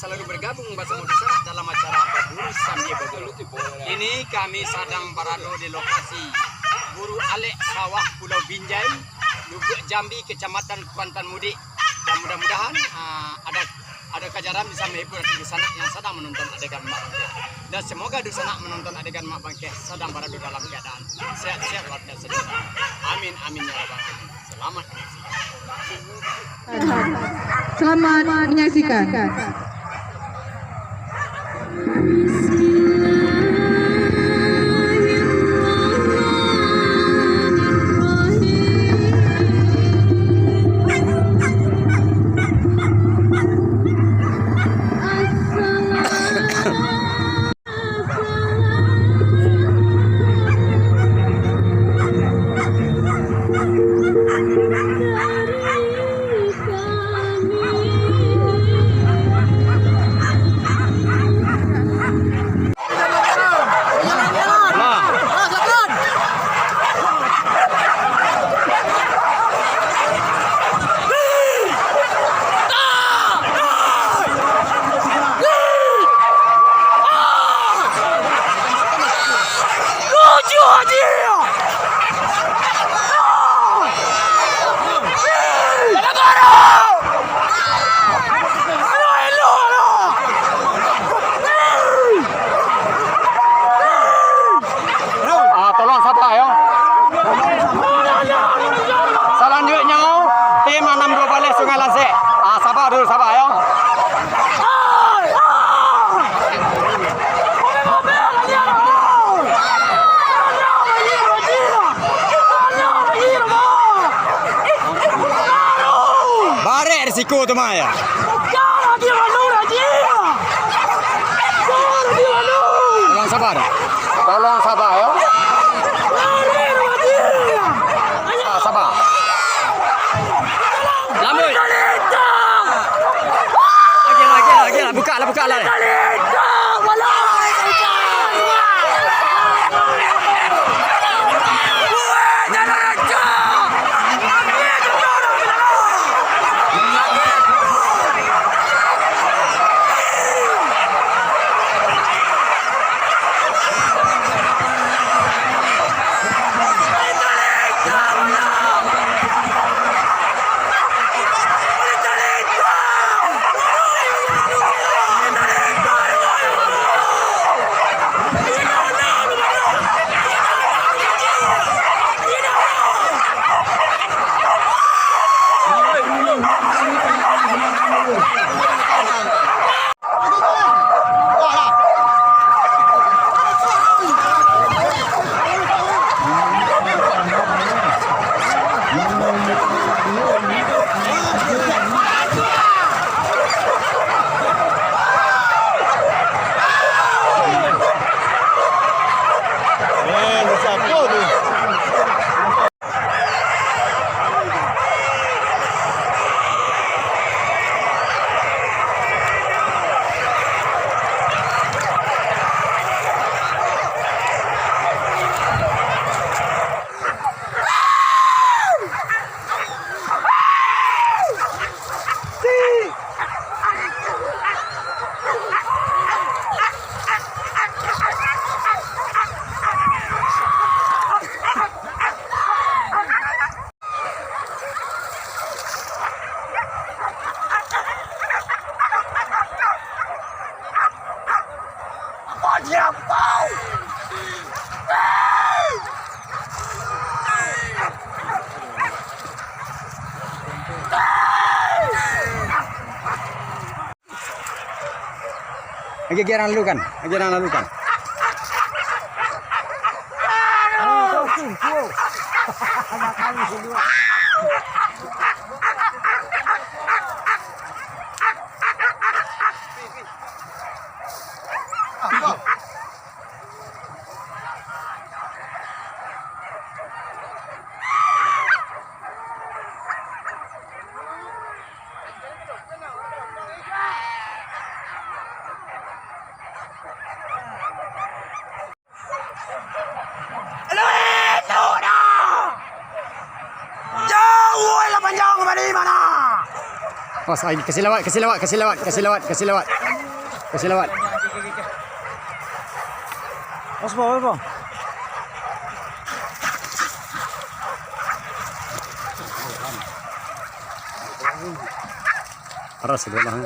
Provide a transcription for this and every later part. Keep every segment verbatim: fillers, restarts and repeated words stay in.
Lalu bergabung bersama Dusanak dalam acara Baburu Sambia Baguru. Kini kami sadang barado di lokasi Guru Alek Sawah Pulau Binjai, Lubuak Jambi, Kecamatan Kuantan Mudik. Dan mudah-mudahan, ah, ada ada kajaran bisa menghibur hati Dusanak yang sadang menonton adegan Mak Bangkeh. Dan semoga Dusanak menonton adegan Mak Bangkeh sadang barado dalam keadaan sehat-sehat walafiat sajo. Amin, amin, ya rabbal alamin. Selamat menyaksikan. Selamat menyaksikan. Ah, tolong sabar, yo. Salanjutnyo, tim anam duo baleh Sungai Lasek. Ah, sabar dulu, sabar, yo. Barek risiko tu mah, yo. Tolong sabar. Tolong sabar, yo. Ah, sabar. Lambuik. Agiah lah, agiah lah, agiah lah. Buka lah, buka lah. Agiah, agiah urang lalu kan. Agiah urang lalu kan. Jauah lah panjang bana. Awas, ai, kasih lewat, kasih lewat, kasih lewat, kasih lewat, kasih lewat. Kasih lewat. Awas, Bang, awas, Bang. Paras sebelah.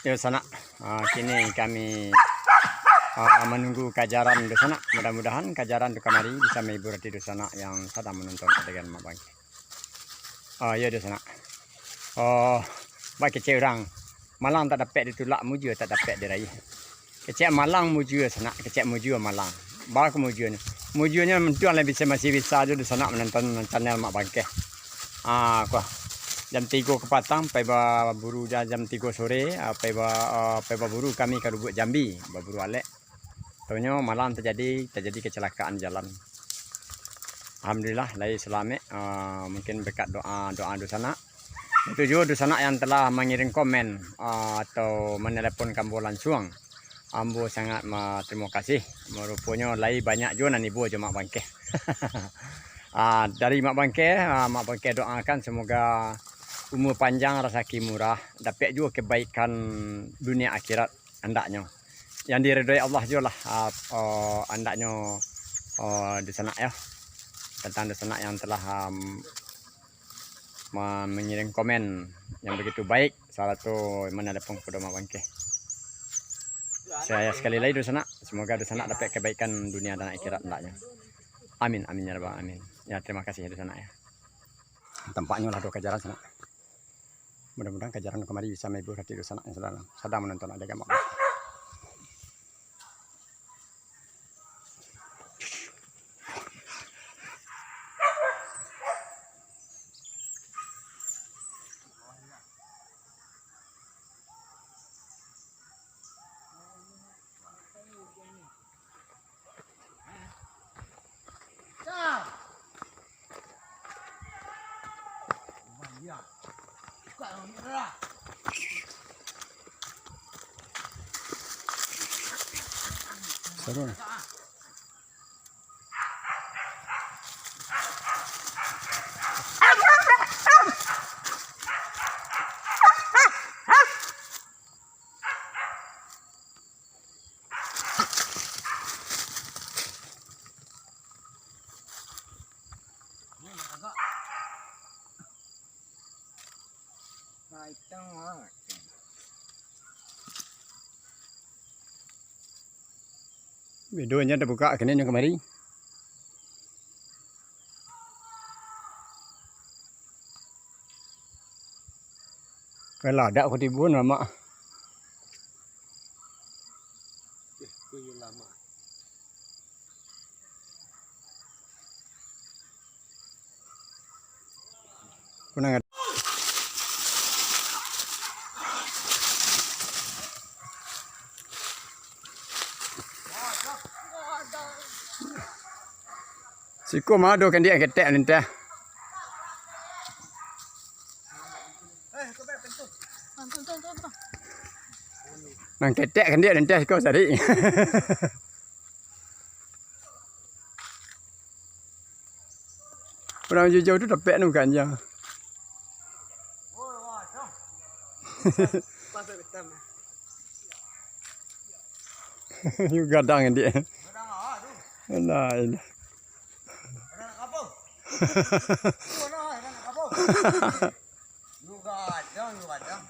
Yo, sanak, ah, kini kami, ah, manunggu kajaran dunsanak. Mudah-mudahan kajaran tu kamari bisa mahibur ati dunsanak yang sadang manonton adegan Mak Bangkeh. Oh, iyo, dunsanak. Oh, bak kecek urang, malang tak dapek ditulak, mujua tak dapek diraih. Kecek malang mujua, sanak, kecek mujua malang. Baa ka mujuanyo? Mujuanyo mantuang lah bisa, masih bisa jo dunsanak manonton channel Mak Bangkeh. Ah, kuah. Jam tigo ka patang, pai baburu ja-, jam tigo sore, ah, pai ba-, ah, pai baburu kami ka Lubuak Jambi, baburu alek. Taunyo malam tajadi, tajadi kecelakaan jalan. Alhamdulillah, lai salamaik. Ah, mungkin berkat doa, doa dunsanak. Itu juo dunsanak yang telah mangirim komen, ah, atau manelepon ka ambo lansuang. Ambo sangat ma-, tarimo kasih. Ruponyo lai banyak juo nan ibo jo Mak Bangkeh. Ah, dari Mak Bangkeh, ah, Mak Bangkeh doakan semoga umur panjang, rasaki murah, dapek juo kebaikan dunia akhirat andaknyo. Yang diridoi Allah juo lah, ah, oh, andaknyo, oh, dunsanak yo. Tantang dunsanak yang telah, am, ma-, mangirim komen yang begitu baik, sarato manelepon kapado Mak Bangkeh. Saya sekali lagi dunsanak, semoga dunsanak dapek kebaikan dunia dan akhirat andaknyo. Amin, amin ya rabbal alamin. Ya, terima kasih dunsanak ya. Tampaknyo lah doh kajaran sanak. Mudah-mudahan kajaran kamari bisa mahibur ati dunsanak yang sadang, sadang manonton adegan Mak Bangkeh. Seru nah. Bedonyo tabukak kini nyo kamari. Kaladak ko tibo lamak. Punang. Siko ma ado kandiak ketek ninteh. Nang ketek kandiak ninteh siko sarik. Urang jauah-jauah tu dapek nu ganja. Yu gadang dia. Alah, ilah. Yu gadang, yu gadang.